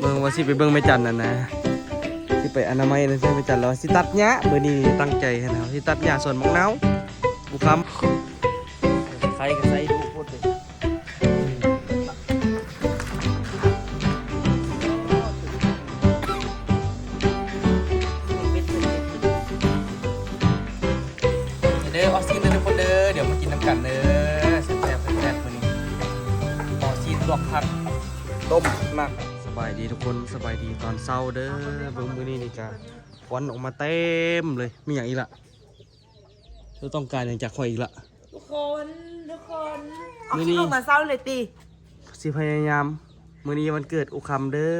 ເບິ່ງວ່າຊິໄປເບິ່ງແມ່ຈັນນັ້ນນະ ຊິໄປອະນາໄມນະ ໃສ່ແມ່ຈັນແລ້ວ ຊິຕັດຫຍ້າ. ມື້ນີ້ຕັ້ງໃຈຫັ້ນນະ ຊິຕັດຫຍ້າສວນບັກນາວ ບຸຄຳ ໃສ່ກະໃສ່ດຸໂພດເດ. ເດີ ເອົາຊີ້ນເດີທຸກຄົນເດີ ດຽວມາກິນນຳກັນເດີ ແຊບໆ ແຊບໆ ມື້ນີ້ ເອົາຊີ້ນລວກຜັກ ຕົ້ມໝາກ. ສະບາຍດີທຸກຄົນ ສະບາຍດີຕອນເຊົ້າເດີ. ເບິ່ງມື້ນີ້ນີ້ກະຄວັນອອກມາເຕັມເລີຍ. ມີຫຍັງອີກລະ? ເຈົ້າຕ້ອງການຫຍັງຈາກຂ້ອຍອີກລະ? ທຸກຄົນ ທຸກຄົນ ເອົາ ມື້ນີ້ ຄິດອອກມາເຊົ້າເລີຍຕິ? ຊິພະຍາຍາມ. ມື້ນີ້ວັນເກີດອູຄຳເດີ.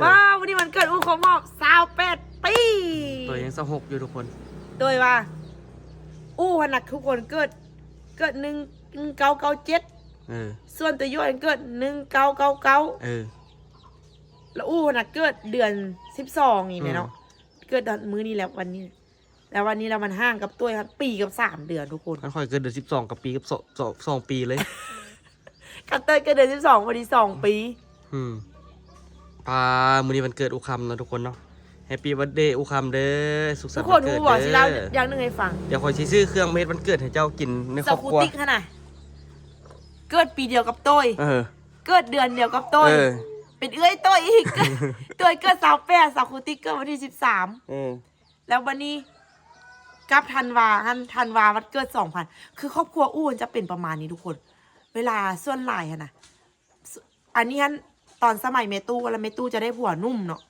ວ້າວ ມື້ນີ້ວັນເກີດອູຄົບຮອບຊາວແປດປີ. ໂຕຍັງຊາວຫົກຢູ່ທຸກຄົນ. ໂດຍວ່າ ອູຫັ້ນນະທຸກຄົນ ເກີດ ເກີດໜຶ່ງ ໜຶ່ງເກົ້າເກົ້າເຈັດ. ເອີ ສ່ວນໂຕໂຍຫັ້ນເກີດໜຶ່ງເກົ້າເກົ້າເກົ້າ. ເອີ ລະອູຫັ້ນນະເກີດເດືອນສິບສອງນີ້ແຫຼະເນາະ. ອືມ ເກີດດອນມື້ນີ້ແຫຼະ ວັນນີ້ ແລ້ວວັນນີ້ລະມັນຫ່າງກັບໂຕຍຫັ້ນປີກັບສາມເດືອນທຸກຄົນ. ຄັນຂ້ອຍເກີດເດືອນສິບສອງ ກະປີກັບສອງ ສອງ ສອງປີເລີຍ. ຄັນໂຕຍເກີດເດືອນສິບສອງ ພໍດີສອງປີ. ອືມ ປາ ມື້ນີ້ວັນເກີດອູຄຳເນາະທຸກຄົນເນາະ. ແຮັບປີເບີດເດອູຄຳເດີ ສຸກສັນວັນເກີດເດີ. ທຸກຄົນຮູ້ບໍ່ ຊິເລົ່າຢ່າງໜຶ່ງໃຫ້ຟັງ. ດຽວຂ້ອຍຊິຊື້ເຄື່ອງມາເຮັດວັນເກີດໃຫ້ເຈົ້າກິນໃນຄອບຄົວ. ສາວຄູຕິກຫັ້ນນະ ເກີດປີດຽວກັບໂຕຍ. ເອີ ເກີດເດືອນດຽວກັບໂຕຍ. ເອີ ເປັນເອື້ອຍໂຕຍອີກ. ໂຕຍເກີດຊາວແປດ ສາວຄູຕິກເກີດວັນທີສິບສາມ. ເອີ ແລ້ວບັດນີ້ກັບທັນວາຫັ້ນ ທັນວາວັນເກີດສອງພັນ. ຄືຄອບຄົວອູ່ຫັ້ນຈະເປັນປະມານນີ້ທຸກຄົນ ເວລາສ່ວນຫຼາຍຫັ້ນນະ. ອັນນີ້ຫັ້ນຕອນສະໄໝແມ່ຕູ້ ລະແມ່ຕູ້ຈະໄດ້ຜົວໜຸ່ມເນາະ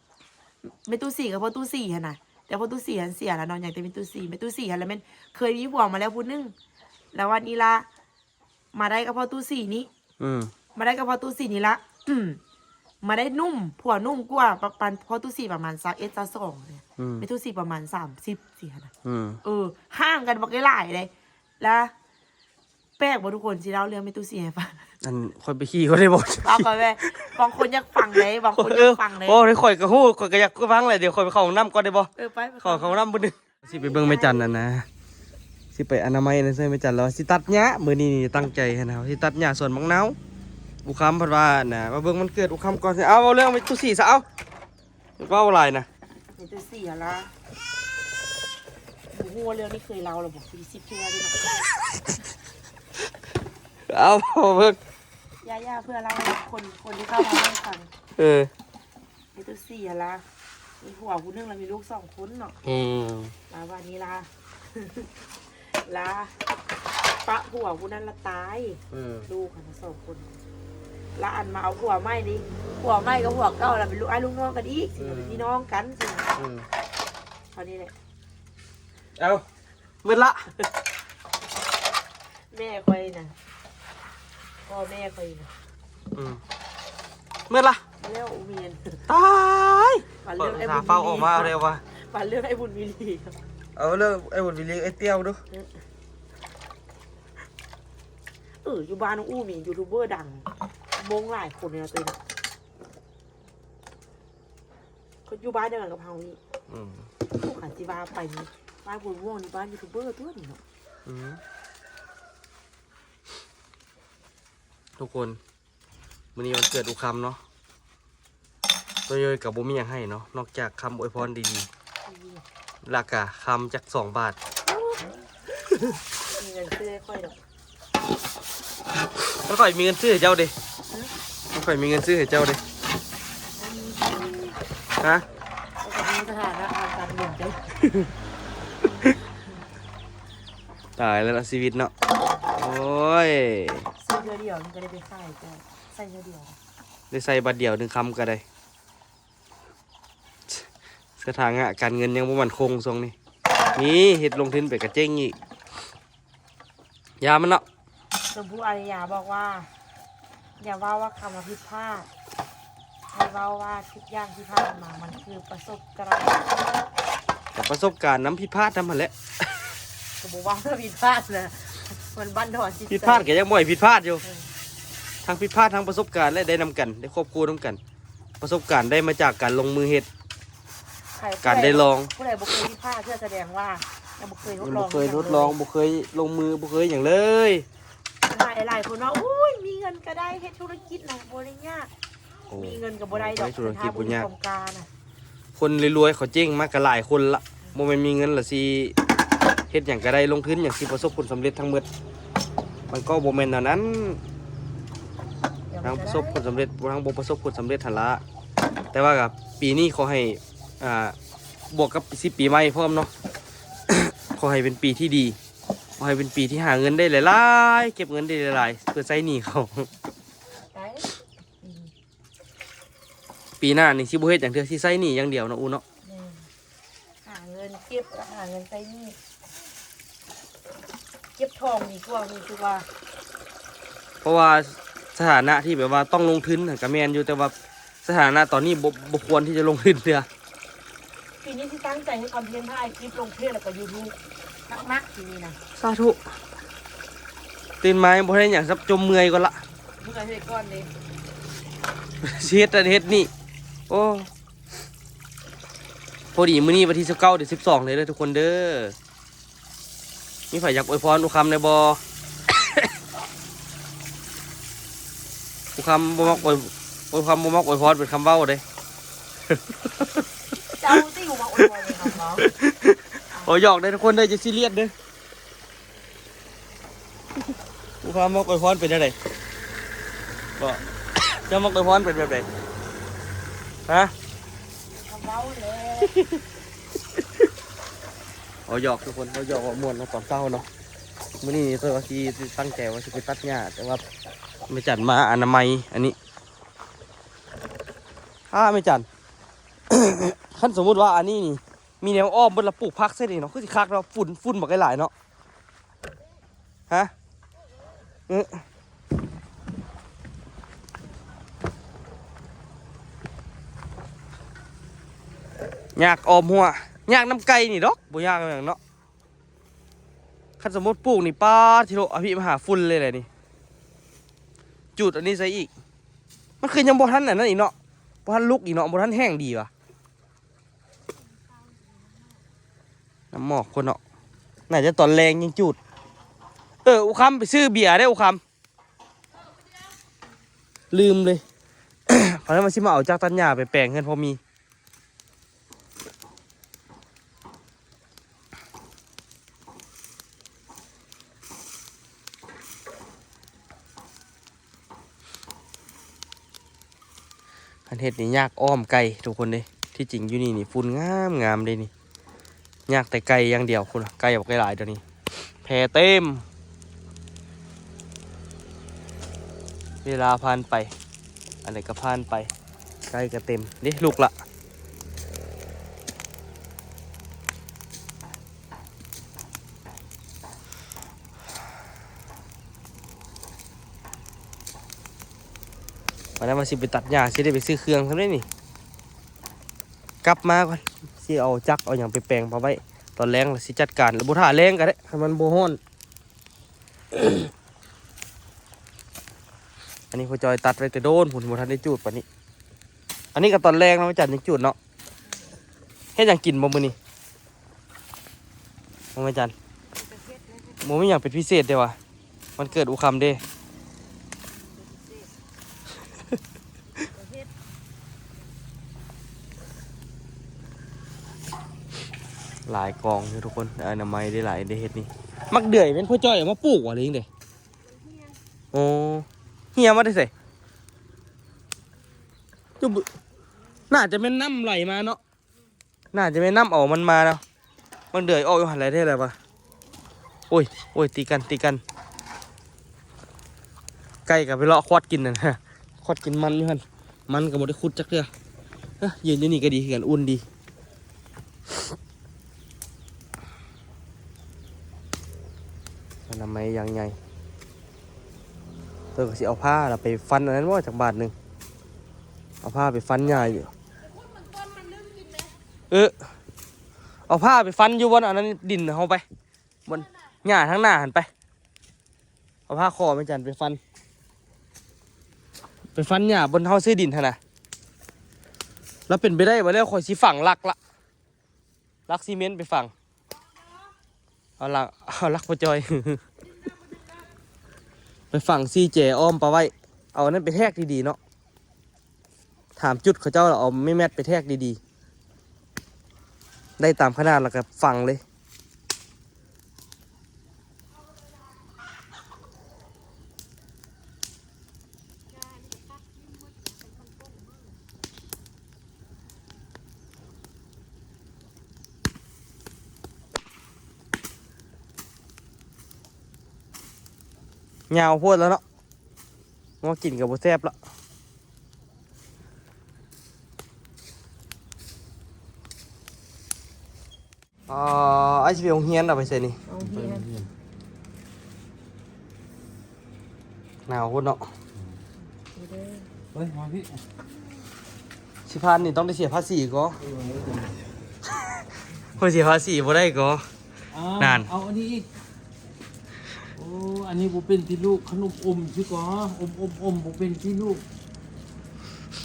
ແມ່ຕູ້ສີກັບພໍ່ຕູ້ສີຫັ້ນນະ. ແຕ່ພໍ່ຕູ້ສີຫັ້ນເສຍແລ້ວເນາະ ຍັງແຕ່ແມ່ຕູ້ສີ. ແມ່ຕູ້ສີຫັ້ນລະແມ່ນເຄີຍມີຜົວມາແລ້ວຜູ້ໜຶ່ງ ລະວັນນີ້ລະ ມາໄດ້ກັບພໍ່ຕູ້ສີນີ້. ອືມ ມາໄດ້ກັບພໍ່ຕູ້ສີນີ້ລະ ມາໄດ້ໜຸ່ມ ຜົວໜຸ່ມກວ່າປະມານ ພໍ່ຕູ້ສີປະມານຊາວເອັດ ຊາວສອງເດ. ອືມ ແມ່ຕູ້ສີປະມານສາມສິບຊີ້ຫັ້ນນະ. ອືມ ເອີ ຫ່າງກັນບັກຫຼາຍເດ. ລະແປກບໍ່ທຸກຄົນ ຊິເລົ່າເລື່ອງແມ່ຕູ້ສີໃຫ້ຟັງ. ອັນ ຂ້ອຍໄປຂີ້ກ່ອນໄດ້ບໍ່? ເອົາໄປແມ່ ບາງຄົນຢາກຟັງເດ ບາງຄົນຢາກຟັງເດ. ໂອ້ຍ ຂ້ອຍກະຮູ້ ຂ້ອຍກະຢາກຟັງແຫຼະ. ດຽວຂ້ອຍໄປເຂົ້າຫ້ອງນ້ຳກ່ອນໄດ້ບໍ່? ເອີ ໄປ ໄປ ຂໍເຂົ້າຫ້ອງນ້ຳບຶດໜຶ່ງ. ຊິໄປເບິ່ງແມ່ຈັນຫັ້ນນະ ຊິໄປອະນາໄມນະ ໃສ່ແມ່ຈັນແລ້ວ ຊິຕັດຫຍ້າ. ມື້ນີ້ນີ້ຕັ້ງໃຈຫັ້ນນະ ຊິຕັດຫຍ້າສວນບັກນາວ. ອູຄຳເພິ່ນວ່ານະ ມາເບິ່ງວັນເກີດອູຄຳກ່ອນ. ເອົາ ເວົ້າເລື່ອງແມ່ຕູ້ສີຊະ ເອົາ ເວົ້າຫຼາຍນະ ແມ່ຕູ້ສີຫັ້ນລະ. ບໍ່ຮູ້ວ່າເລື່ອງນີ້ເຄີຍເລົ່າແລ້ວບໍ່ ເປັນສິບເທື່ອເດ້ເນາະ. ເອົາ ເວົ້າເບິ່ງ ຢ່າໆ ເພື່ອເລົ່າໃຫ້ຄົນ ຄົນທີ່ເຂົ້າມາໃຫ້ຟັງ. ເອີ ແມ່ຕູ້ສີຫັ້ນລະ ມີຜົວຜູ້ໜຶ່ງ ລະມີລູກສອງຄົນເນາະ. ອືມ ລະວັນນີ້ລະ ລະປະຜົວຜູ້ນັ້ນລະຕາຍ. ເອີ ລູກຫັ້ນສອງຄົນ ລະອັນມາເອົາຜົວໃໝ່ນີ້ ຜົວໃໝ່ກັບຜົວເກົ່າລະເປັນລູກອ້າຍລູກນ້ອງກັນອີກ. ອືມ ເປັນພີ່ນ້ອງກັນ. ອືມ ເທົ່ານີ້ແຫຼະ. ເອົາ ໝົດລະ ແມ່ຂ້ອຍນະ ພໍ່ແມ່ຂ້ອຍນະ. ອືມ ໝົດລະ ແລ້ວເມນ ຕາຍ ປານເລື່ອງໄອ້ບຸນມີລີ ເຝົ້າອອກມາເລີຍວ່າ ປານເລື່ອງໄອ້ບຸນມີລີ. ເອົາເລື່ອງໄອ້ບຸນມີລີ ໄອ້ຕ້ຽວດູ. ເອີ ຢູ່ບ້ານນ້ອງອູ້ມີຢູທູບເບີດັງ ໂດ່ງຫຼາຍຄົນເລີຍນະ ໂຕນີ້. ເຂົາຢູ່ບ້ານດຽວກັນກັບເຮົານີ້. ອືມ ໂອ້ ຄັນຊິວ່າໄປນີ້ ບ້ານໂພນມ່ວງນີ້ບ້ານຢູທູບເບີຕົວະນີ້ເນາະ. ອືມ ທຸກຄົນ ມື້ນີ້ວັນເກີດອູຄຳເນາະ ໂຕໂຍຍກະບໍ່ມີຫຍັງໃຫ້ເນາະ ນອກຈາກຄຳອວຍພອນດີໆ ອືມ ລະກະຄຳຈັກສອງບາດ. ມີເງິນຊື້ໃຫ້ຂ້ອຍດອກ. ຄັນຂ້ອຍມີເງິນຊື້ໃຫ້ເຈົ້າເດ. ຮະ? ຄັນຂ້ອຍມີເງິນຊື້ໃຫ້ເຈົ້າເດ. ຮະ? ເຮົາກໍມີສະຖານະທາງການເງິນເຈົ້າ. ຕາຍແລ້ວເນາະ ຊີວິດເນາະ. ໂອ້ຍ ຊື້ເທື່ອດຽວມັນກໍໄດ້ໄປຂາຍ ກໍໃຊ້ເທື່ອດຽວ ໄດ້ໃຊ້ບາດດຽວໜຶ່ງຄຳກໍໄດ້. ສະຖານະການເງິນຍັງບໍ່ໝັ້ນຄົງຊ່ວງນີ້. ນີ້ເຮັດລົງທຶນໄປກະເຈັງອີກ. ຢ່າມັນເນາະ. ສົມພູອາລິຍາບອກວ່າ ຢ່າເວົ້າວ່າຄຳວ່າຜິດພາດ ໃຫ້ເວົ້າວ່າທຸກຢ່າງທີ່ຜ່ານມາມັນຄືປະສົບການ. ກະປະສົບການນຳ ຜິດພາດນຳຫັ້ນແຫຼະ. ກະບໍ່ເວົ້າວ່າຜິດພາດນະ ມັນບັ້ນທອນຈິດໃຈ. ຜິດພາດກະຍັງບໍ່ໃຫ້ຜິດພາດຢູ່. ເອີ ທັງຜິດພາດ ທັງປະສົບການ ແລະ ໄດ້ນຳກັນ ໄດ້ຄວບຄູ່ນຳກັນ. ປະສົບການໄດ້ມາຈາກການລົງມືເຮັດ ໃຜ ການໄດ້ລອງ. ຜູ້ໃດບໍ່ເຄີຍຜິດພາດເທື່ອ ສະແດງວ່າຍັງບໍ່ເຄີຍທົດລອງ ຍັງບໍ່ເຄີຍທົດລອງ ບໍ່ເຄີຍລົງມື ບໍ່ເຄີຍຫຍັງເລີຍ. ຫຼາຍ ຫຼາຍຄົນວ່າ ໂອ້ຍ ມີເງິນກະໄດ້ ເຮັດທຸລະກິດນະ ບໍ່ໄດ້ຍາກ. ມີເງິນກໍບໍ່ໄດ້ດອກ ບໍ່ໄດ້ທຸລະກິດ ຄັນຫາບໍ່ມີ ບໍ່ຍາກ ຄວາມກ້ານະ. ຄົນລວຍໆ ເຂົາເຈັງມາກໍຫຼາຍຄົນລະ ບໍ່ແມ່ນມີເງິນລະຊິເຮັດຫຍັງກໍໄດ້ ລົງທຶນຫຍັງຊິປະສົບຜົນສຳເລັດທັງໝົດ ມັນກໍບໍ່ແມ່ນແນວນັ້ນ. ທັງປະສົບຜົນສຳເລັດ ທັງບໍ່ປະສົບຜົນສຳເລັດຫັ້ນລະ. ແຕ່ວ່າກໍປີນີ້ຂໍໃຫ້ ອ່າ ບວກກັບສິບປີໃໝ່ພ້ອມເນາະ ຂໍໃຫ້ເປັນປີທີ່ດີ ຂໍໃຫ້ເປັນປີທີ່ຫາເງິນໄດ້ຫຼາຍໆ ເກັບເງິນໄດ້ຫຼາຍໆ ເພື່ອໃຊ້ໜີ້ເຂົາ. ໄດ້ ປີໜ້ານີ້ຊິບໍ່ເຮັດຫຍັງເທື່ອ ຊິໃຊ້ໜີ້ຢ່າງດຽວເນາະ ອູເນາະ. ແມ່ນ ຫາເງິນເກັບ ແລ້ວຫາເງິນໃຊ້ໜີ້ ເກັບທອງດີກວ່າ ຮູ້ສຶກວ່າ ເພາະວ່າສະຖານະທີ່ແບບວ່າຕ້ອງລົງທຶນຫັ້ນກໍແມ່ນຢູ່ ແຕ່ວ່າສະຖານະຕອນນີ້ບໍ່ ບໍ່ຄວນທີ່ຈະລົງທຶນເທື່ອ. ປີນີ້ຊິຕັ້ງໃຈເຮັດຄອນເທັນ ຖ່າຍຄລິບລົງເຟສ ແລ້ວກໍຢູທູບ ໜັກໆ ປີນີ້ນະ. ສາທຸ. ຕື່ນມາຍັງບໍ່ໄດ້ຫຍັງ ສັບຈົມເມື່ອຍກ່ອນລະ ເມື່ອຍເຮັດກ່ອນເດ້ ຊິເຮັດນັ້ນເຮັດນີ້. ໂອ້ ພໍດີມື້ນີ້ວັນທີສິບເກົ້າ ເດືອນສິບສອງເລີຍເດີທຸກຄົນເດີ. ມີໃຜຢາກອວຍພອນອູຄຳແດ່ບໍ່? ອູຄຳບໍ່ມັກອວຍ ອູຄຳບໍ່ມັກອວຍພອນເປັນຄຳເວົ້າເດ້. ເຈົ້າຕິບໍ່ມັກອວຍພອນເປັນຄຳເວົ້າ. ໂອ້ ຢອກເດີທຸກຄົນເດີ ຢ່າຊີຣຽສເດີ. ຜູ້ຄຳມັກອວຍພອນເປັນຈັ່ງໃດ? ບໍ່ ເຈົ້າມັກອວຍພອນເປັນແບບໃດ? ຮະ? ຄຳເວົ້າແຫຼະ. ເວົ້າຢອກທຸກຄົນ ເວົ້າຢອກເວົ້າມ່ວນເນາະ ຕອນເຊົ້າເນາະ. ມື້ນີ້ເພິ່ນວ່າຊິຕັ້ງໃຈວ່າຊິໄປຕັດຫຍ້າ ແຕ່ວ່າແມ່ຈັນມາອະນາໄມອັນນີ້. ອ້າ ແມ່ຈັນ ຄັນສົມມຸດວ່າອັນນີ້ນີ້ ມີແນວອ້ອມເບິດລະ ປູກຜັກໃສ່ນີ້ເນາະ ຄືຊິຄັກເນາະ. ຝຸ່ນ ຝຸ່ນບັກຫຼາຍເນາະ. ຮະ? ເອີ ຍາກອ້ອມຮົ້ວ ຍາກນຳໄກ່ນີ້ດອກ ບໍ່ຍາກຫຍັງເນາະ. ຄັນສົມມຸດປູກນີ້ ປາດທິໂທ ອະພິມະຫາຝຸ່ນເລີຍແຫຼະນີ້. ຈູດອັນນີ້ໃສ່ອີກ ມັນຄືຍັງບໍ່ທັນອັນນັ້ນອີກເນາະ ບໍ່ທັນລຸກອີກເນາະ ບໍ່ທັນແຫ້ງດີຫວາ. ນ້ຳໝອກພຸ້ນເນາະ ໜ້າຈະຕອນແລງຈັ່ງຈູດ. ເອີ ອູຄຳໄປຊື້ເບຍເດ້ອູຄຳ ລືມເລີຍ. ເພາະນັ້ນວ່າຊິມາເອົາຈັກຕັດຫຍ້າໄປແປງເຮືອນພໍ່ມີ. ຄັນເຮັດນີ້ຍາກອ້ອມໄກ່ທຸກຄົນເດ້. ທີ່ຈິງຢູ່ນີ້ນີ້ຝຸ່ນງາມໆເດ້ນີ້. ຍາກແຕ່ໄກ່ຢ່າງດຽວພຸ້ນນະ ໄກ່ບັກຫຼາຍໆ ດຽວນີ້ ແພເຕັມ. ເວລາຜ່ານໄປ ອັນໃດກໍຜ່ານໄປ ໄກ່ກໍເຕັມເດ້ ລຸກລະ. ວັນນັ້ນວ່າຊິໄປຕັດຫຍ້າ ຊິໄດ້ໄປຊື້ເຄື່ອງຊັ້ນເດ້ນີ້. ກັບມາກ່ອນ ຊິເອົາຈັກເອົາຫຍັງໄປແປງປາໄວ້ ຕອນແລງລະຊິຈັດການ ລະບໍ່ຖ້າແລງກໍໄດ້ ຄັນມັນບໍ່ຮ້ອນ. ອັນນີ້ພໍ່ຈອຍຕັດໄວ້ແຕ່ໂດນພຸ້ນ ບໍ່ທັນໄດ້ຈູດປານນີ້. ອັນນີ້ກໍຕອນແລງເນາະ ແມ່ຈັນຈັ່ງຈູດເນາະ. ເຮັດຫຍັງກິນບໍ່ມື້ນີ້ ແມ່ຈັນ? ບໍ່ມີຫຍັງເປັນພິເສດເດ້ຫວາ. ວັນເກີດອູຄຳເດ້. ຫຼາຍກອງຢູ່ທຸກຄົນ ອະນາໄມໄດ້ຫຼາຍ ໄດ້ເຮັດນີ້. ໝາກເດືອຍແມ່ນພໍ່ຈ້ອຍເອົາມາປູກຫວາ ຫຼືຈັ່ງໃດ? ໂອ້ ເຮ່ຍມາແຕ່ໃສ? ຢູ່ ໜ້າຈະແມ່ນນ້ຳໄຫຼມາເນາະ. ໜ້າຈະແມ່ນນ້ຳເອົາມັນມາເນາະ. ມັນເດືອຍອອກຢູ່ຫັ້ນແຫຼະ ແທ້ແຫຼະວະ. ໂອ້ຍ ໂອ້ຍ ຕີກັນ ຕີກັນ. ໄກ່ກໍໄປເລາະຄວັດກິນນັ້ນ ຄວັດກິນມັນຢູ່ຫັ້ນ. ມັນກໍບໍ່ໄດ້ຂຸດຈັກເທື່ອ. ເອີ ຢືນຢູ່ນີ້ກໍດີຄືກັນ ອຸ່ນດີ. ອະນາໄມຢ່າງໃຫຍ່. ເພິ່ນກໍຊິເອົາພ້າລະໄປຟັນອັນນັ້ນບໍ່ ຈັກບາດໜຶ່ງ. ເອົາພ້າໄປຟັນຫຍ້າຢູ່. ເອີ ເອົາພ້າໄປຟັນຢູ່ບ່ອນອັນນັ້ນ ດິນເຮົາໄປ ບ່ອນຫຍ້າທາງໜ້າຫັ້ນໄປ. ເອົາພ້າຂໍແມ່ຈັນໄປຟັນ ໄປຟັນຫຍ້າບ່ອນເຮົາຊື້ດິນຫັ້ນນະ. ລະເປັນໄປໄດ້ບໍ່ ແລ້ວຂ້ອຍຊິຝັງຫຼັກລະ ຫຼັກຊີເມັນໄປຝັງ. ເອົາຫຼັກ ເອົາຫຼັກພໍ່ຈ້ອຍ ໄປຝັງສີ່ແຈອ້ອມປະໄວ້. ເອົາອັນນັ້ນໄປແທກດີໆເນາະ. ຫາມຈຸດ ເຂົາເຈົ້າເອົາໄມ້ແມັດໄປແທກດີໆ ໄດ້ຕາມຂະໜາດແລ້ວກໍຝັງເລີຍ. ຍາວໂພດແລ້ວເນາະ ງົວກິນກໍບໍ່ແຊບລະ. ອໍ ອ້າຍຊິໄປໂຮງຮຽນ ເອົາໄປໃສນີ້? ໂຮງຮຽນ ໜາວໂພດເນາະ. ເອີ ເຮີ້ຍ ມາພີ້ ຊິຜ່ານນີ້ຕ້ອງໄດ້ເສຍພາສີກໍ ເອີ ບໍ່ເສຍພາສີບໍ່ໄດ້ກໍ ອ່າ ນັ້ນ ເອົາອັນນີ້ອີກ. ໂອ້ ອັນນີ້ບໍ່ເປັນຕິລູກ ຂະໜົມອົມຊິກໍ ອົມໆໆ ບໍ່ເປັນຕິລູກ.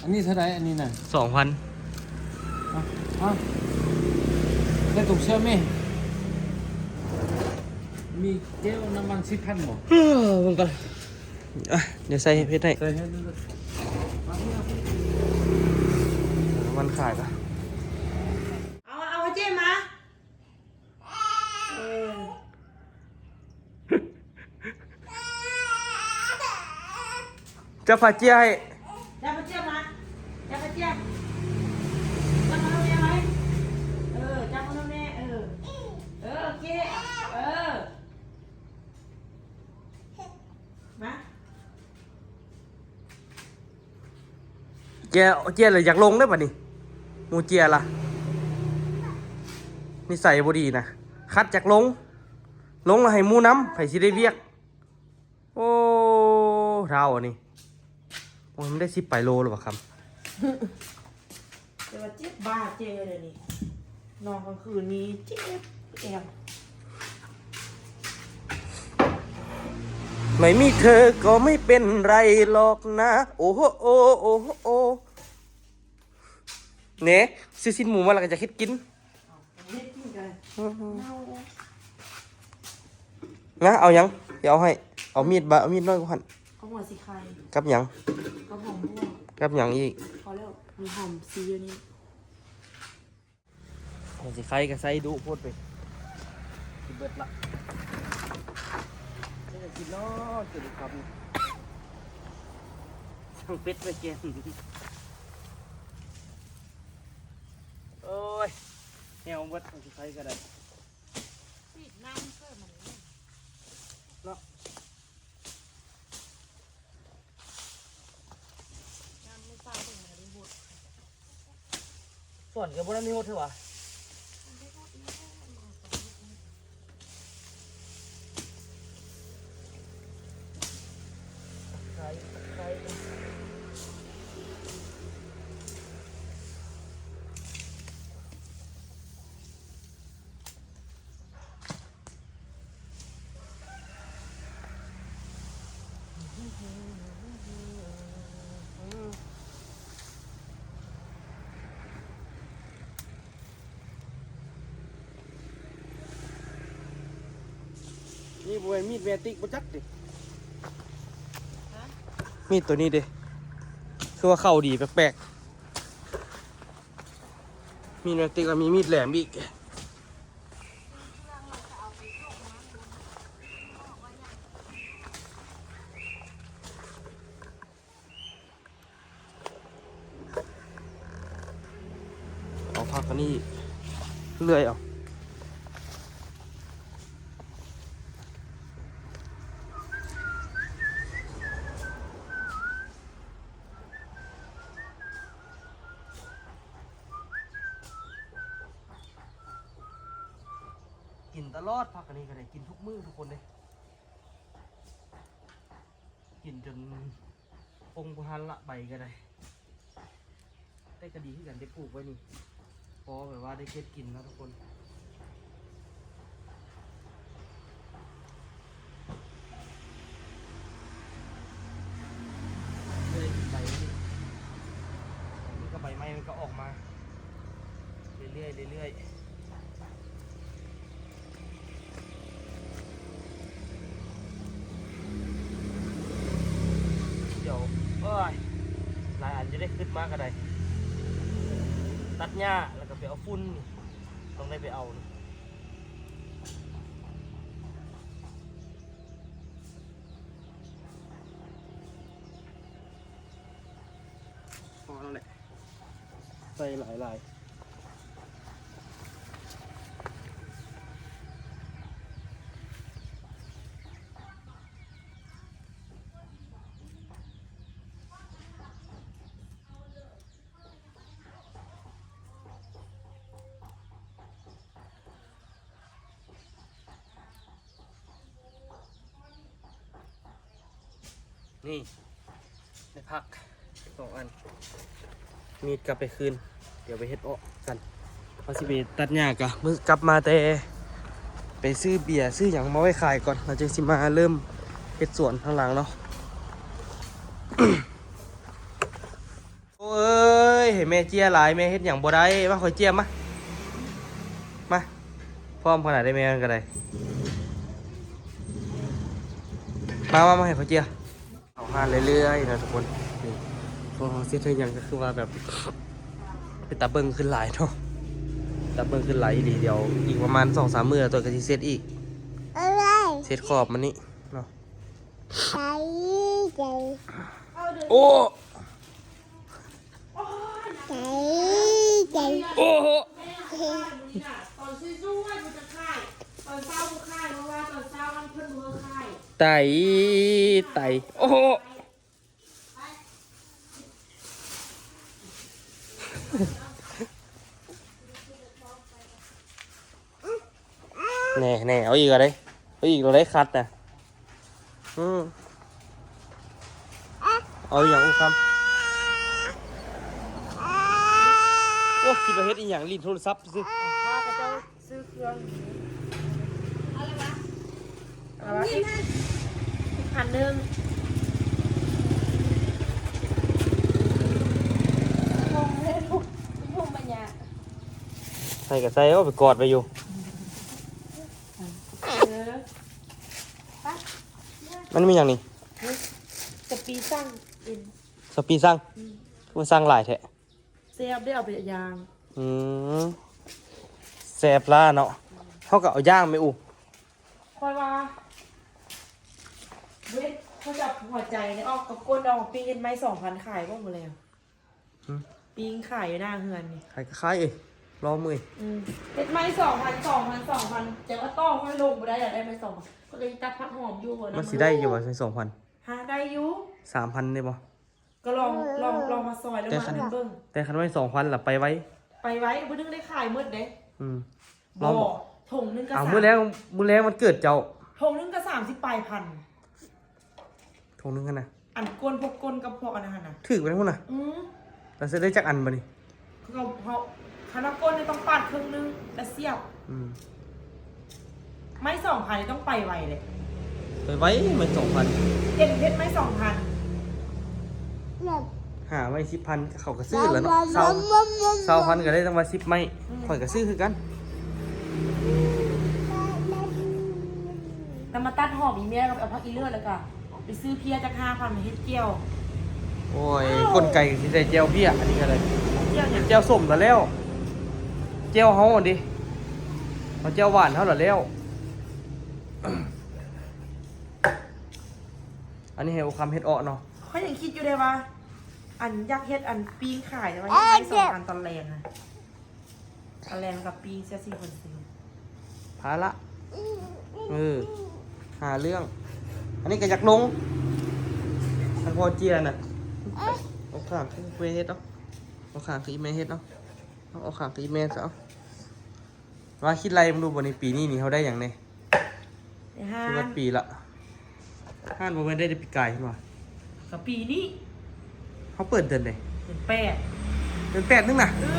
ອັນນີ້ເທົ່າໃດ ອັນນີ້ນະ? ສອງພັນ. ອ່ະ ອ່ະ ໃສ່ຖົງເສື້ອແມ່ ມີແກ້ວນ້ຳມັນສິບພັນບໍ່? ເອີ ເບິ່ງກ່ອນ ອ່ະ ດຽວໃສ່ເຮັດໃຫ້ ໃສ່ໃຫ້ເລີຍ ນ້ຳມັນຂາຍກະ ເອົາ ເອົາໃຫ້ເຈ້ມາ. ເອີ ຈັບຜ້າເຈ້ຍໃຫ້ ຈັບຜ້າເຈ້ຍມາ ຈັບຜ້າເຈ້ຍ ຈັບມານຳແມ່ໄວ້ ເອີ ຈັບມານຳແມ່ ເອີ ເອີ ໂອເຄ ເອີ ມາ. ເຈ້ຍ ເຈ້ຍລະຢາກລົງເດ້ບາດນີ້ ໝູ່ເຈ້ຍລະ ນິໄສບໍ່ດີນະ ຄັດຢາກລົງ ລົງລະໃຫ້ໝູ່ນຳ ໃຜຊິໄດ້ວຽກ. ໂອ້ ທ້າວອັນນີ້ ໂອ້ຍ ມັນໄດ້ສິບປາຍໂລແລ້ວຫວາຄຳ. ແຕ່ວ່າເຈັບບ່າເຈ້ຍເດນີ້ ນອນກາງຄືນນີ້ເຈັບແອວ. ໄມ່ມີເທີກໍໄມ່ເປັນໄຣຫຼອກນາ ໂອ້ໂຫ ໂອ້ໂຫ ໂອ້ໂຫ ເນ ຊື້ຊີ້ນໝູມາແລ້ວກໍຈະເຮັດກິນ ເຮັດກິນກັນ ອືມ ເນົ່າແລ້ວ ນະ ເອົາຫຍັງ? ຊິເອົາໃຫ້ ເອົາມີດບາ ເອົາມີດນ້ອຍກວ່າຫັ້ນ ເອົາຫົວສີໄຄ ກັບຫຍັງ? ກັບຫອມບົວ ກັບຫຍັງອີກ? ພໍແລ້ວ ມີຫອມສີຢູ່ນີ້. ຫົວສີໄຄກໍໃສ່ດຸໂພດເວີຍ ຊິເບິດລະ ໃຜຈະກິນເນາະ ກິນຄຳນີ້ ສັ່ງເປັດໄປແກງ ໂອ້ຍ ແຫ້ວເບິດ ຫົວສີໄຄກໍໄດ້ ສີດນ້ຳເກີມາເລີຍເນາະ. ສວນກໍບໍ່ໄດ້ມີຫົດເທື່ອຫວາ ໄຄ ໄຄ. ນີ້ບໍ່ແມ່ນມີດແມຕິກບໍ່ຈັກຕິ ມີດໂຕນີ້ເດ ຄືວ່າເຂົ້າດີແປກໆ ມີດແມຕິກ ແລ້ວມີມີດແຫຼມອີກ. ເອົາຜັກອັນນີ້ເລື່ອຍເອົາ ກິນຕະຫຼອດ ຜັກອັນນີ້ກໍໄດ້ ກິນທຸກມື້ທຸກຄົນເດ້. ກິນຈົນຄົງບໍ່ທັນລະ ໃບກໍໄດ້ ແຕ່ກໍດີຄືກັນໄດ້ປູກໄວ້ນີ້ ພໍແບບວ່າໄດ້ເກັບກິນເນາະທຸກຄົນ ເລື່ອຍກິນໃບນີ້ ນີ້ກໍໃບໃໝ່ມັນກໍອອກມາເລື້ອຍໆ ເລື້ອຍໆ. ດຽວ ໂອ້ຍ ຫຼາຍອັນຢູ່ເດ້ ຄຶດມາກໍໄດ້ ຕັດຫຍ້າ ແລ້ວກໍໄປເອົາຝຸ່ນນີ້ ຕ້ອງໄດ້ໄປເອົານີ້ ພໍແລ້ວແຫຼະ ໃສ່ຫຼາຍໆ. ນີ້ ໄດ້ຜັກສອງອັນ ມີດກັບໄປຄືນ ດຽວໄປເຮັດເອາະກັນ. ເຮົາຊິໄປຕັດຫຍ້າກະ ມື້ກັບມາແຕ່ໄປຊື້ເບຍຊື້ຫຍັງມາໄວ້ຂາຍກ່ອນ ແລ້ວຈຶ່ງຊິມາເລີ່ມເຮັດສວນທາງຫຼັງເນາະ. ໂອ້ຍ ໃຫ້ແມ່ເຈ້ຍຫຼາຍ ແມ່ເຮັດຫຍັງບໍ່ໄດ້. ມາ ຂ້ອຍເຈ້ຍ ມາ ມາ ພ້ອມຂະໜາດໃດແມ່ມັນກໍໄດ້. ມາ ມາ ມາ ໃຫ້ຂ້ອຍເຈ້ຍ. ເອົາຫາເລື້ອຍໆນະທຸກຄົນ. ນີ້ ພວກເຮົາເຊັດເຮັດຫຍັງກໍຄືວ່າແບບ ເປັນຕາເບິ່ງຂຶ້ນຫຼາຍເນາະ ຕາເບິ່ງຂຶ້ນຫຼາຍອີ່ຫຼີ. ດຽວອີກປະມານສອງສາມມື້ ຕົວກໍຊິເຊັດອີກ ເຊັດຂອບມັນນີ້ເນາະ. ໂອ້ ໂອ້ໂຫ ຕອນສວຍໆ ບໍ່ຈະຂາຍ ຕອນເຊົ້າບໍ່ຂາຍ ເພາະວ່າຕອນເຊົ້າມັນເພິ່ນບໍ່ໃຫ້ຂາຍ. ໄຕ ໄຕ ໂອ້ໂຫ ແນ່ໆ ເອົາອີກແລ້ວເດ້ ເອົາອີກແລ້ວເດ້ ຄັດນະ. ອືມ ເອົາອີ່ຫຍັງອຸຄຳ? ໂອ້ ຄິດວ່າເຮັດອີ່ຫຍັງ ຫຼິ້ນໂທລະສັບຊື່. ພາເຂົາເຈົ້າຊື້ເຄື່ອງ. ເອົາລະວະ ເອົາລະວະ ອີກ ອີກພັນໜຶ່ງ. ໃສ່ກໍໃສ່ ເອົາໄປກອດໄວ້ຢູ່. ເອີ ໄປ ມັນມີຫຍັງນີ້? ສະປີຊັງເອັນ ສະປີຊັງ. ອືມ ຄືວ່າຊັງຫຼາຍແທ້. ແຊບເດ້ ເອົາໄປຍ່າງ. ອືມ ແຊບຫຼາຍເນາະ. ເຮົາກໍເອົາຍ່າງແມ່ອູ. ຂ້ອຍວ່າ ເວດ ເຂົາຈະເອົາຫົວໃຈນີ້ອອກກັບກົ້ນ ເອົາປີ້ງເຮັດໄມ້ສອງພັນຂາຍບໍ່ມື້ແລງ. ຫືມ ປີ້ງຂາຍຢູ່ໜ້າເຮືອນນີ້. ຂາຍກໍຂາຍເອີຍ ລໍມື້. ອືມ ເຮັດໄມ້ສອງພັນ ສອງພັນ ສອງພັນ ແຕ່ວ່າຕໍ່ຂ້ອຍລົງບໍ່ໄດ້ລະ ໄດ້ໄມ້ສອງພັນ ຂ້ອຍກໍຍັງຕັດຜັກຫອມຢູ່. ມັນຊິໄດ້ຢູ່ບໍ່ ໄມ້ສອງພັນ? ຫາ ໄດ້ຢູ່ ສາມພັນໄດ້ບໍ່? ກໍລອງ ລອງ ລອງມາຊອຍແລ້ວມາເບິ່ງ. ແຕ່ຄັນໄວ້ສອງພັນລະໄປໄວ ໄປໄວ ມື້ໜຶ່ງໄດ້ຂາຍໝົດເດ້. ອືມ ລອງບໍ່? ຖົງໜຶ່ງກໍ ເອົາ ມື້ແລງ ມື້ແລງວັນເກີດເຈົ້າ ຖົງໜຶ່ງກໍສາມສິບປາຍພັນ. ຖົງໜຶ່ງຫັ້ນນະ ອັນກົ້ນ ພວກກົ້ນກັບພວກອັນນັ້ນຫັ້ນນະ ຖືກໄປພຸ້ນນະ. ອືມ ແລ້ວຊິໄດ້ຈັກອັນບາດນີ້? ຄືເຂົາ ຄັນວ່າກົ້ນນີ້ຕ້ອງປາດເຄິ່ງໜຶ່ງແລ້ວສຽບ. ອືມ ໄມ້ສອງພັນນີ້ຕ້ອງໄປໄວເດ້. ໄປໄວ ໄມ້ສອງພັນ ເຫັນເຮັດໄມ້ສອງພັນ ຫາໄວ້ສິບພັນ ເຂົາກໍຊື້ແລ້ວເນາະ. ຊາວ ຊາວພັນກໍໄດ້ຕັ້ງວ່າສິບໄມ້. ອືມ ຂ້ອຍກໍຊື້ຄືກັນ. ແລ້ວມາຕັດຫອມອີ່ແມ່ ກັບເອົາຜັກອີເລີດ ແລ້ວກໍ ໄປຊື້ເພຍຈັກຫ້າພັນມາເຮັດແຈ່ວ. ໂອ້ຍ ອ້າວ ກົນໄກຊິໃສ່ແຈ່ວເພຍ ອັນນີ້ກໍໄດ້. ແຈ່ວຫຍັງ? ແຈ່ວສົ້ມລະແລ້ວ ແຈ່ວເຮົາຫັ້ນເດ້ ເອົາແຈ່ວຫວານເຮົາລະແລ້ວ. ອັນນີ້ໃຫ້ໂອຄຳເຮັດເອາະເນາະ. ຂ້ອຍຍັງຄິດຢູ່ເດ້ວ່າ ອັນ ຢາກເຮັດອັນປີ້ງຂາຍ ແຕ່ວ່າຍັງໄດ້ສອງອັນຕອນແລງນະ. ຕອນແລງກັບປີ້ງເສຍສີ່ຄົນສີ່ ພາລະ ເອີ ຫາເລື່ອງ. ອັນນີ້ກໍຢາກລົງ ທັງພໍ່ເຈ້ຍນະ. ເອົາຂ້າງຄືແມ່ເຮັດເອົາ ເອົາຂ້າງຄືອີ່ແມ່ເຮັດເອົາ ເອົາຂ້າງຄືອີ່ແມ່ຊະເອົາ. ວ່າຄິດໄລ່ເບິ່ງດູ ບັດນີ້ປີນີ້ນີ້ເຮົາໄດ້ຫຍັງແດ່? ໄດ້ຮ້ານ ຄືວ່າປີລະ ຮ້ານບໍ່ແມ່ນໄດ້ແຕ່ປີກາຍເຫັນບໍ່? ກໍປີນີ້ ເຮົາເປີດເດືອນໃດ? ເດືອນແປດ ເດືອນແປດໜຶ່ງນະ. ເອີ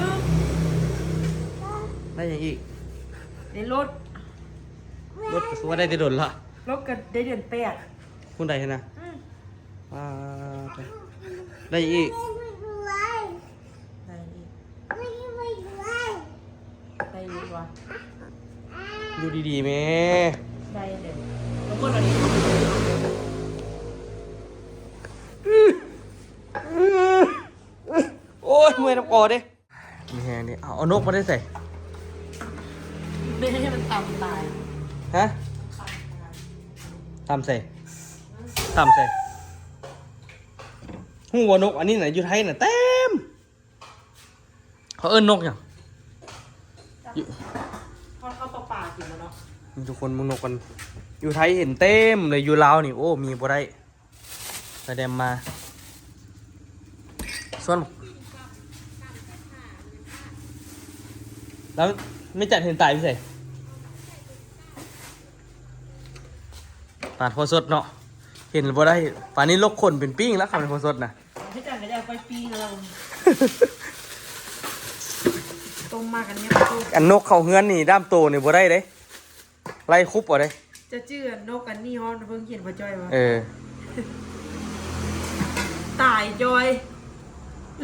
ໄດ້ຫຍັງອີກ? ໄດ້ລົດ ລົດກໍຄືວ່າໄດ້ແຕ່ດົນລະ ລົດກໍໄດ້ເດືອນແປດ ພຸ້ນໃດຫັ້ນນະ. ອືມ ອ່າ ໄດ້ອີກ ໄດ້ອີກ ໄດ້ອີກວ່າ ຢູ່ດີໆແມ່ ໄດ້ເດີ. ໂອ້ຍ ເມື່ອຍນຳຄໍເດ້. ນີ້ ແຮງນີ້ ເອົາ ເອົານົກມາໄດ້ໃສ? ແມ່ໃຫ້ມັນຕຳຕາຍ. ຮະ? ຕຳໃສ? ຕຳໃສ? ຮູ້ບໍ່ ນົກອັນນີ້ນະ ຢູ່ໄທນະເຕັມ. ເຂົາເອີ້ນນົກຫຍັງ? ຢູ່ ເຂົາ ເຂົາປາປາກິນບໍ່ເນາະ? ນີ້ທຸກຄົນເບິ່ງນົກກັນ. ຢູ່ໄທເຫັນເຕັມເລີຍ ຢູ່ລາວນີ້ ໂອ້ ມີບໍ່ໄດ້. ໄປແດມມາ ສ່ວນ ແລ້ວແມ່ຈັນເຫັນຕາຍຢູ່ໃສ? ປາດພໍສົດເນາະ ເຫັນບໍ່ໄດ້. ປານນີ້ລົກຂົນເປັນປີ້ງແລ້ວ ຄັນແມ່ນພໍສົດນະ. ແມ່ຈັນກໍຢາກໄປປີ້ງແລ້ວ ຕົ້ມມາກັນເນຍ. ອັນນົກເຂົ້າເຮືອນນີ້ ດ້າມໂຕນີ້ບໍ່ໄດ້ເດ້. ໄລ່ຄຸບເອົາເດ້. ຈະຈື່ອັນນົກອັນນີ້ຮອດເບິ່ງເຫັນບໍ່ຈ້ອຍວ່າ ເອີ ຕາຍຈ້ອຍ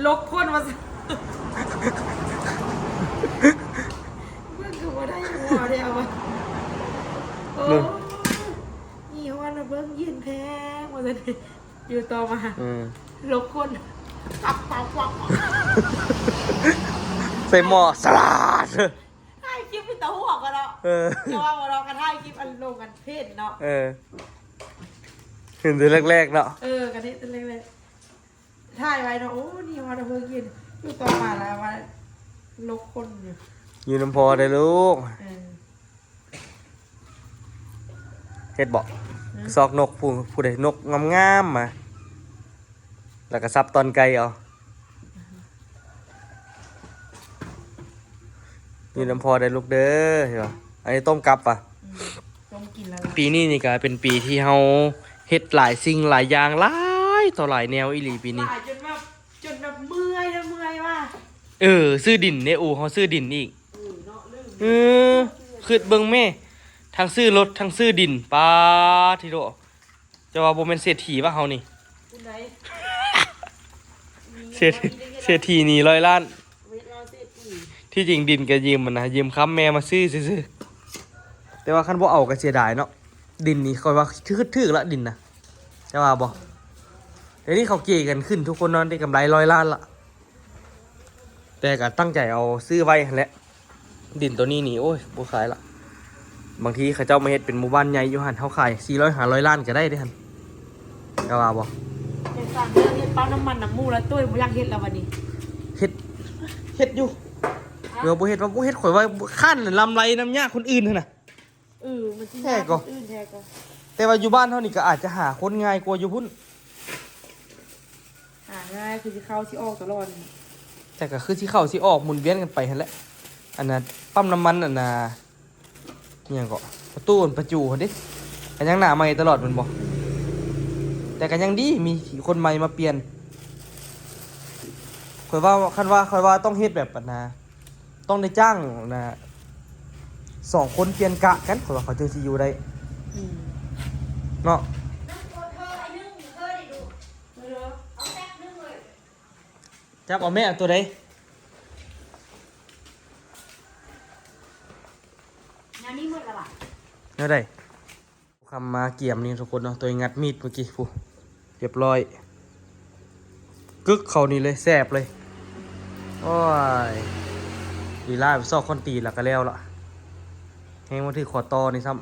ລົກຄົນວ່າຊັ້ນ. ເບິ່ງຄືບໍ່ໄດ້ຫົວແລ້ວວ່າ ໂອ້ ນີ້ຮອດເບິ່ງເຢັນແທ້ງວ່າຊັ້ນ. ຢູ່ຕໍ່ມາ ອືມ ລົກຄົນ ຕັບ ຕັບ ຕັບ ໃສ່ໝໍ້ສະຫຼາດ. ຖ່າຍຄລິບເປັນຕາຫົວກວ່າເນາະ. ເອີ ແຕ່ວ່າບໍ່ເນາະ ຄັນຖ່າຍຄລິບອັນລົງອັນເພຈເນາະ. ເອີ ເຫັນແຕ່ແລກໆເນາະ. ເອີ ກະເຫັນແຕ່ແລກໆ ຖ່າຍໄວ້ເນາະ. ໂອ້ ນີ້ວ່າເພິ່ນກິນ ຢູ່ຕໍ່ມາແລ້ວວ່າລົກຄົນຢູ່ ຢູ່ນຳພໍ່ເດີ້ລູກ. ເອີ ເຮັດບໍ່? ອືມ ຊອກນົກ ຜູ້ ຜູ້ໃດນົກງາມໆມາ ແລ້ວກໍສັບຕອນໄກ່ເອົາ. ຢູ່ນຳພໍ່ໄດ້ລູກເດີ ເຫັນບໍ່? ອັນນີ້ຕົ້ມກັບປະ? ອືມ ຕົ້ມກິນແລ້ວ ປີນີ້ນີ້ກະເປັນປີທີ່ເຮົາເຮັດຫຼາຍສິ່ງຫຼາຍຢ່າງ ຫຼາຍຕໍ່ຫຼາຍແນວອີ່ຫຼີປີນີ້. ຫຼາຍຈົນແບບ ຈົນແບບເມື່ອຍເດີ ເມື່ອຍວ່າ. ເອີ ຊື້ດິນເດ້ ໂອ ເຮົາຊື້ດິນອີກ. ເອີ ເນາະ ເລື່ອງ ເອີ ຄິດເບິ່ງແມ້ ທັງຊື້ລົດ ທັງຊື້ດິນ ປາດທິໂທ. ຈະວ່າບໍ່ແມ່ນເສດຖີວະເຮົານີ້ ຜູ້ໃດ ເສດ ເສດຖີໜີຮ້ອຍລ້ານ. ເຮັດເຮົາເສດຖີ ທີ່ຈິງດິນກະຢືມຫັ້ນນະ ຢືມຄຳແມ່ມາຊື້ຊື່ໆ ແຕ່ວ່າຄັນບໍ່ເອົາກະເສຍດາຍເນາະ. ດິນນີ້ຂ້ອຍວ່າຖືກ ຖືກລະດິນນະ ຈະວ່າບໍ່? ດຽວນີ້ເຂົາເກກັນຂຶ້ນທຸກຄົນເນາະ ໄດ້ກຳໄລຮ້ອຍລ້ານລະ. ແຕ່ກໍຕັ້ງໃຈເອົາຊື້ໄວ້ຫັ້ນແຫຼະ. ດິນໂຕນີ້ນີ້ ໂອ້ຍ ບໍ່ຂາຍລະ. ບາງທີເຂົາເຈົ້າມາເຮັດເປັນໝູ່ບ້ານໃຫຍ່ຢູ່ຫັ້ນ ເຮົາຂາຍສີ່ຮ້ອຍຫ້າຮ້ອຍລ້ານກໍໄດ້ເດ້ຫັ້ນ ກໍວ່າບໍ່? ແຕ່ສ້າງເລື່ອງເຮັດປ້ຳນ້ຳມັນນຳໝູ່ລະ ໂຕຍບໍ່ຢາກເຮັດລະບັດນີ້. ເຮັດ ເຮັດຢູ່. ຮະ? ເອີ ບໍ່ເຮັດວ່າບໍ່ເຮັດ ຂ້ອຍວ່າຄ້ານລຳໄລນຳຍາກຄົນອື່ນຫັ້ນນະ. ເອີ ມັນຊິຍາກຄົນອື່ນແທ້ກໍ ແຕ່ວ່າຢູ່ບ້ານເຮົານີ້ກໍອາດຈະຫາຄົນງ່າຍກວ່າຢູ່ພຸ້ນ. ຫາງ່າຍ ຄືຊິເຂົ້າຊິອອກຕະຫຼອດ. ແຕ່ກໍຄືຊິເຂົ້າຊິອອກໝູນວຽນກັນໄປຫັ້ນແຫຼະ. ອັນນ່າ ປ້ຳນ້ຳມັນ ອັນນ່າ ອີຫຍັງເກາະ ປະຕູ ປະຈູຫັ້ນເດ້ ກໍຍັງໜ້າໃໝ່ຕະຫຼອດແມ່ນບໍ່? ແຕ່ກໍຍັງດີ ມີຄົນໃໝ່ມາປ່ຽນ. ຂ້ອຍວ່າ ຄັນວ່າ ຂ້ອຍວ່າຕ້ອງເຮັດແບບ ອັນນ່າ ຕ້ອງໄດ້ຈ້າງນະ ສອງຄົນປ່ຽນກະກັນ ເພາະວ່າເຂົາຈຶ່ງຊິຢູ່ໄດ້. ອືມ ເນາະ. ຈັບເອົາແມ່ ເອົາຕົວໃດ? ແນວນີ້ໝົດລະຫວາ? ແນວໃດ? ຄຳມາກຽມນີ້ທຸກຄົນເນາະ ໂຕຍງັດມີດເມື່ອກີ້ພຸ້ນ ຮຽບຮ້ອຍ ກຶກເຂົ້ານີ້ເລີຍ ແຊບເລີຍ. ໂອ້ຍ ລີລາໄປຊອກຄົນຕີລະກະແລ້ວລະ ແຮງມາຖືກຂໍ້ຕໍ່ນີ້ຊ້ຳ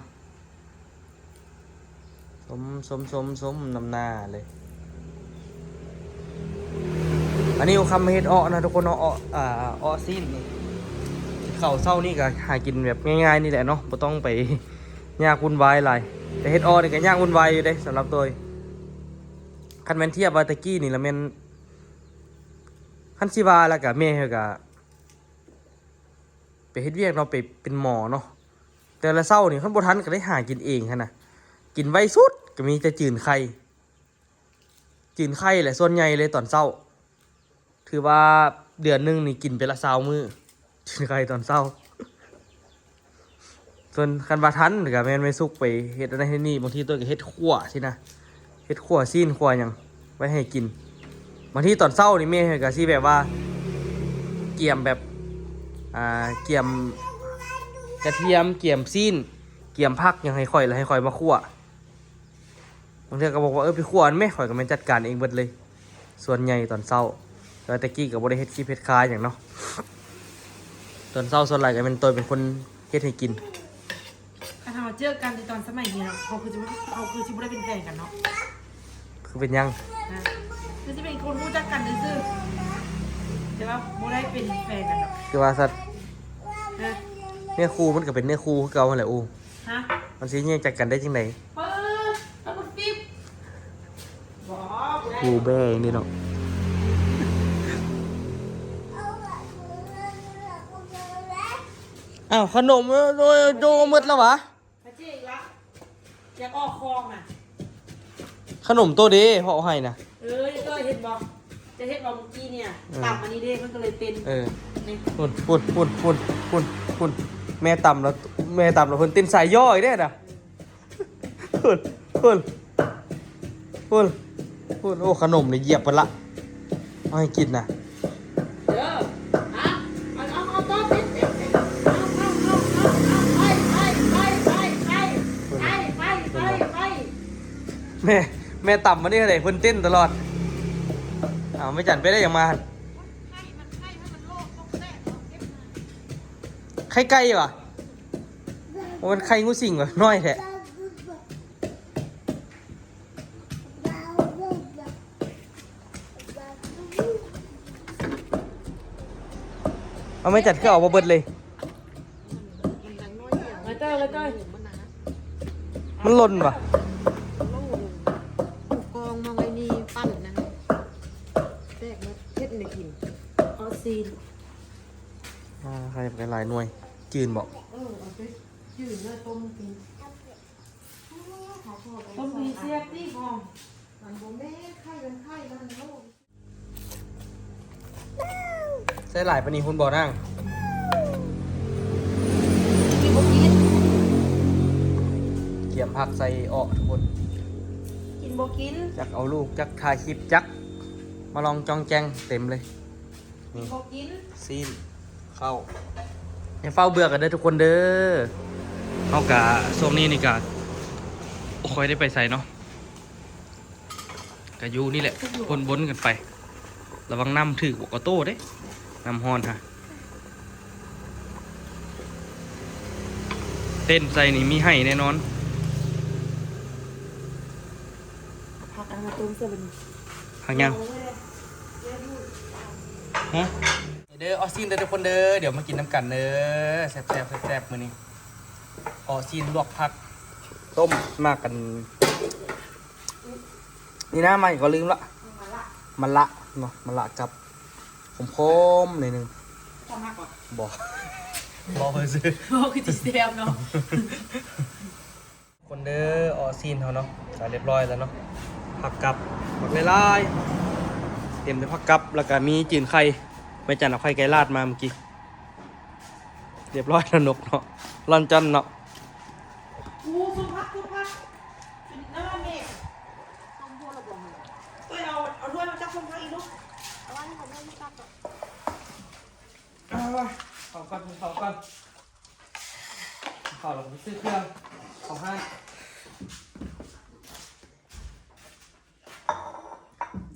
ສົມ ສົມ ສົມ ສົມນຳໜ້າເລີຍ. ອັນນີ້ຄຳມາເຮັດເອາະນະທຸກຄົນເນາະ ເອາະ ອ່າ ເອາະຊີ້ນນີ້ ເຂົ້າເຊົ້ານີ້ກະຫາກິນແບບງ່າຍໆນີ້ແຫຼະເນາະ ບໍ່ຕ້ອງໄປ ຍາກວຸ່ນວາຍຫຼາຍ. ແຕ່ເຮັດເອາະນີ້ກໍຍາກວຸ່ນວາຍຢູ່ເດ້ ສຳລັບໂຕຍ. ຄັນແມ່ນທຽບວ່າແຕ່ກີ້ນີ້ລະແມ່ນ ຄັນຊິວ່າລະກະແມ່ຂ້ອຍກະໄປເຮັດວຽກເນາະ ໄປເປັນໝໍເນາະ. ແຕ່ລະເຊົ້ານີ້ຄັນບໍ່ທັນກໍໄດ້ຫາກິນເອງຫັ້ນນະ. ກິນໄວສຸດກໍມີແຕ່ຈືນໄຂ່ ຈືນໄຂ່ແຫຼະ ສ່ວນໃຫຍ່ເລີຍຕອນເຊົ້າ. ຖືວ່າເດືອນໜຶ່ງນີ້ກິນໄປລະຊາວມື້ ຈືນໄຂ່ຕອນເຊົ້າ. ສ່ວນຄັນວ່າທັນກໍແມ່ນແມ່ສຸກໄປເຮັດອັນນັ້ນເຮັດນີ້ ບາງທີໂຕຍກໍເຮັດຂົ້ວຊີ້ນະ ເຮັດຂົ້ວຊີ້ນຂົ້ວຫຍັງໄວ້ໃຫ້ກິນ. ບາງທີຕອນເຊົ້ານີ້ແມ່ຂ້ອຍກໍຊິແບບວ່າກຽມແບບ ອ່າ ກຽມກະທຽມ ກຽມຊີ້ນ ກຽມຜັກຫຍັງໃຫ້ຂ້ອຍ ແລ້ວໃຫ້ຂ້ອຍມາຂົ້ວ. ບາງເທື່ອກໍບອກວ່າ ເອີ ໄປຂົ້ວຫັ້ນແມ ຂ້ອຍກໍແມ່ນຈັດການເອງເບິດເລີຍ ສ່ວນໃຫຍ່ຕອນເຊົ້າ. ແຕ່ວ່າແຕ່ກີ້ກໍບໍ່ໄດ້ເຮັດຄລິບເຮັດຄາຫຍັງເນາະ. ຕອນເຊົ້າສ່ວນຫຼາຍກໍແມ່ນໂຕຍເປັນຄົນເຮັດໃຫ້ກິນ. ຄັນເຮົາເຈີກັນໃນຕອນສະໄໝນີ້ເນາະ ເຮົາຄືຊິ ເຮົາຄືຊິບໍ່ໄດ້ເປັນແຟນກັນເນາະ. ຄືເປັນຫຍັງ? ນະ ຄືຊິເປັນຄົນຮູ້ຈັກກັນຊື່ໆ ແຕ່ວ່າບໍ່ໄດ້ເປັນແຟນກັນເນາະ. ຄືວ່າສັດ ນະ ເນື້ອຄູ່ມັນກໍເປັນເນື້ອຄູ່ຄືເກົ່າຫັ້ນແຫຼະ. ໂອ້ ຮະ ມັນຊິແຍກຈາກກັນໄດ້ຈັ່ງໃດ? ເປີດ ເອົາມັນປິດ ບໍ່ ບໍ່ໄດ້ ກູແບງນີ້ເນາະ. ອ້າວ ຂະໜົມ ໂດ ໂດ ໂດໝົດແລ້ວຫວາ? ພະເຈ້ອີກລະ ຢາກອອກຄອງນະ. ຂະໜົມໂຕເດ ເຮົາເອົາໃຫ້ນະ. ເອີຍ ເຈົ້າເຫັນບໍ່? ເຈົ້າເຫັນບໍ່ເມື່ອກີ້ນີ້? ເອີ ຕຳອັນນີ້ເດ້ ມັນກໍເລີຍເຕັ້ນ. ເອີ ນີ້ ພຸ້ນ ພຸ້ນ ແມ່ຕຳແລ້ວ ແມ່ຕຳແລ້ວເພິ່ນເຕັ້ນສາຍຍໍ້ອີກເດ້ນະ. ພຸ້ນ ພຸ້ນ ພຸ້ນ ພຸ້ນ. ໂອ້ ຂະໜົມນີ້ຢຽບເພິ່ນລະ ເອົາໃຫ້ກິນນະ. ເອີ ເອົາ ເອົາ ເອົາ ເອົາ ເອົາ ເອົາ ເອົາ ເອົາ ເອົາ ເອົາ ໄປ ໄປ ໄປ ໄປ ໄປ ໄປ ໄປ ໄປ ໄປ. ແມ່ ແມ່ຕຳມານີ້ເດ້ ເພິ່ນເຕັ້ນຕະຫຼອດ. ອ້າວ ແມ່ຈັນໄປໄດ້ຫຍັງມາ? ໄຂ່ໄກ່ຫວາ? ໂອ້ ມັນໄຂ່ງູສິງຫວາ? ນ້ອຍແທ້. ເອົາ ແມ່ຈັນຄືເອົາບໍ່ເບິດເລີຍ? ໄປເຕີ ໄປເຕີ ມັນຫຼົ່ນຫວາ? ກອງມອງໄອ້ນີ້ປັ່ນນະ ແຕກໝົດ ເຮັດໃຫ້ກິນ ເອົາຊີ້ນ. ອ່າ ໃສ່ໄປຫຼາຍໜ່ວຍ ຈືນບໍ່? ເອີ ເອົາໄປຈືນເລີຍ ຕົ້ມກິນ. ຕົ້ມດີແຊບຕິ ຫອມ. ມັນບໍ່ແມ່ນໄຂ່ ມັນໄຂ່ ມັນໂລ. ໃສ່ຫຼາຍປານນີ້ພຸ້ນບໍ່ນາງ? ກິນບໍ່ກິນ. ກຽມຜັກໃສ່ເອາະທຸກຄົນ. ກິນບໍ່ກິນ. ຈັກເອົາລູກ ຈັກຖ່າຍຄລິບ ຈັກມາລອງຈອງແຈງເຕັມເລີຍ. ນີ້ ຊີ້ນ ເຂົ້າ. ຢ່າຟ້າວເບື່ອກັນເດີທຸກຄົນເດີ. ເຮົາກະ ຊ່ວງນີ້ນີ້ກະບໍ່ຄ່ອຍໄດ້ໄປໃສເນາະ ກະຢູ່ນີ້ແຫຼະ ວົນໆກັນໄປ. ລະວັງນ້ຳຖືກບໍ່ກະໂຕເດ້ ນ້ຳຮ້ອນຮະ. ເຕັ້ນໃສ່ນີ້ມີໄຫ້ແນ່ນອນ. ຜັກອັນມາຕົ້ມໃສ່ບັດນີ້ ຜັກຫຍັງ? ຮະ? ເດີ ເອາະຊີ້ນເດີທຸກຄົນເດີ ດຽວມາກິນນຳກັນເດີ. ແຊບໆ ແຊບໆ ມື້ນີ້ ເອາະຊີ້ນລວກຜັກຕົ້ມ ມາກັນ. ນີ້ນະ ມາອີກກໍລືມລະ ມະລະເນາະ ມະລະກັບ ຂົມໆ ໜ້ອຍໜຶ່ງ. ເຈົ້າມັກບໍ່? ບໍ່ ບໍ່ຄືຊິແຊບເນາະ. ຄົນເດີ ເອາະຊີ້ນເຮົາເນາະ ກະລຽບຮ້ອຍແລ້ວເນາະ. ຜັກກັບ ໝາກຫຼາຍໆ ເຕັມໄດ້ຜັກກັບ ແລ້ວກະມີຈືນໄຂ່ ແມ່ຈັນເອົາໄຂ່ໄກ່ລາດມາມື້ກີ້. ລຽບຮ້ອຍແລ້ວນົກເນາະ ລອນຈອນເນາະ. ໂອ້ ສົມຜັກ ສົມຜັກ ເປັນອັນນັ້ນແມ່. ເອີຍ ເອົາ ເອົາຖ້ວຍມາຈັບສົມຜັກອີກລູກ. ເອົາອັນນີ້ ເອົາຖ້ວຍມາຕັກກ່ອນ. ເອົາ ເຂົ້າກ່ອນ ເຂົ້າກ່ອນ. ເຂົ້າແລ້ວໄປຊື້ເຄື່ອງເຂົ້າຮ້ານ.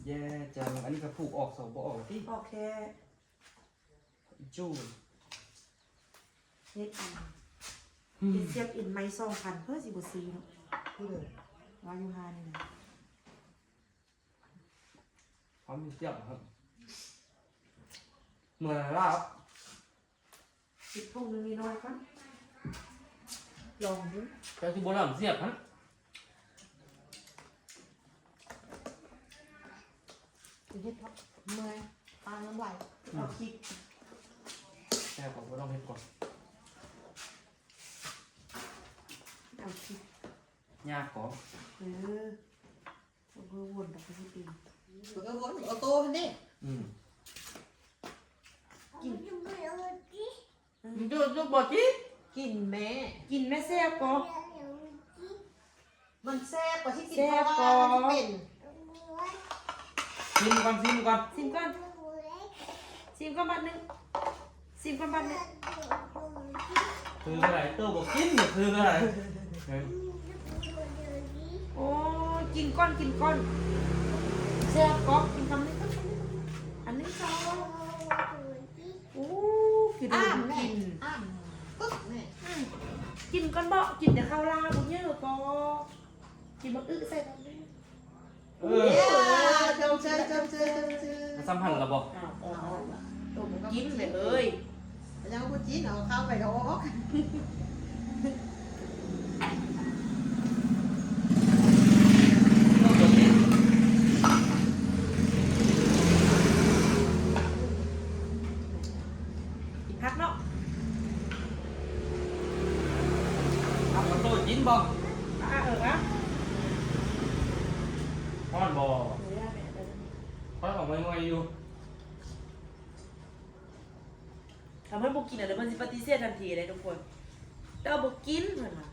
ແຍ່ຈັງ ອັນນີ້ກະຜູກອອກ ສອກບໍ່ອອກລະຕິ. ອອກແທ້. ຈູນ ເຮັດອັນ ອືມ ເຮັດສຽບເອັນໃໝ່ສອງພັນ ເພື່ອຊິບໍ່ຊື້ເນາະ. ຜູ້ໃດ? ວ່າຢູ່ຮ້ານນີ້ນະ. ເຮົາມີສຽບຫັ້ນ ເມື່ອລາວ ເຮັດຖົງໜຶ່ງນ້ອຍໆກ່ອນ ລອງເບິ່ງ. ເຈົ້າຊິບໍ່ລຳສຽບຫັ້ນ? ຊິເຮັດເພາະເມື່ອຍ ປານນ້ຳລາຍ. ອືມ ເອົາຄິດ ແຊບກວ່າບໍ່ຕ້ອງເຮັດກ່ອນ ເອົາຄິດ. ຍາກກໍ ເອີ ບໍ່ເຄີຍວົນດອກ ເຂົາຊິເປັນ ບໍ່ເຄີຍວົນ ອອໂຕ້ຫັ້ນເດ້. ອືມ ກິນ ມັນຢູ່ ຢູ່ບໍ່ກິນ ກິນແມ່ ກິນແມ່ແຊບກໍ ມັນແຊບກວ່າທີ່ກິນ ແຊບກໍ ເພາະວ່າມັນຊິເປັນ. ຊີມກ່ອນ ຊີມກ່ອນ ຊີມກ່ອນ ຊີມກ່ອນບາດໜຶ່ງ ຊີມກ່ອນບາດໜຶ່ງ. ຄືບໍ່ໄດ້ ໂຕບໍ່ກິນ ຄືບໍ່ໄດ້. ໂອ້ ກິນກ່ອນ ກິນກ່ອນ ແຊບກໍ ກິນຄຳໜຶ່ງກ່ອນ ຄຳໜຶ່ງ ຄຳໜຶ່ງ ອັນໜຶ່ງ ສອງ ໂອ້. ອ້າມແມ່ ອ້າມປຶບແມ່ ອືມ ກິນກ່ອນເບາະ ກິນແຕ່ເຂົ້າລາວບໍ່ເຍອະກໍ ກິນບັກອຶໃສ່ນຳແມ່. ເອີ ເຈົ້າເຊີຍ ເຈົ້າເຊີຍ ເຈົ້າເຊີຍ ສຳພັນລະບໍ່? ອ້າວ ອອກ ອອກລະ ຕົ້ມກັບ ກິນແມ່ເອີຍ ຍັງບໍ່ກິນ ເອົາເຂົ້າໄປກໍອອກ. ກິນຜັກເນາະ ເອົາໂຕກິນບໍ່? ອ່າ ເອີ ອ່ະ ຮ້ອນບໍ່? ຂ້ອຍອອກໄວໆຢູ່. ຖ້າເພິ່ນບໍ່ກິນ ອັນນັ້ນເພິ່ນຊິປະຕິເສດທັນທີເດ້ທຸກຄົນ ແຕ່ວ່າບໍ່ກິນເພິ່ນວ່າ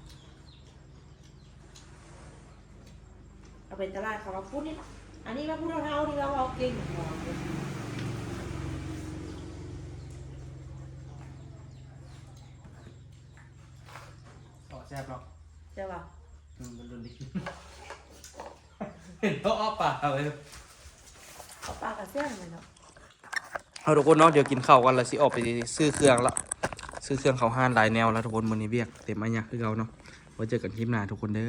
ເອົາໄປຕະຫຼາດເຂົາວ່າປຸ້ນນີ້ລະ ອັນນີ້ວ່າຜູ້ເຖົ້າໆ ທີ່ວ່າເວົ້າເກັ່ງ ເອາະແຊບເນາະ ແຊບຫວາ? ອືມ ມັນລຸນໄດ້ກິນ ເຫັນເຂົາເອາະປາເອົາໄວ້ ເອົາປາກະແຊບເລີຍເນາະ. ເອົາ ທຸກຄົນເນາະ ດຽວກິນເຂົ້າກັນ ແລ້ວຊິອອກໄປຊື້ເຄື່ອງລະ ຊື້ເຄື່ອງເຂົ້າຮ້ານຫຼາຍແນວລະທຸກຄົນ. ມື້ນີ້ວຽກເຕັມອາຍະຄືເກົ່າເນາະ ໄວ້ເຈີກັນຄລິບໜ້າທຸກຄົນເດີ.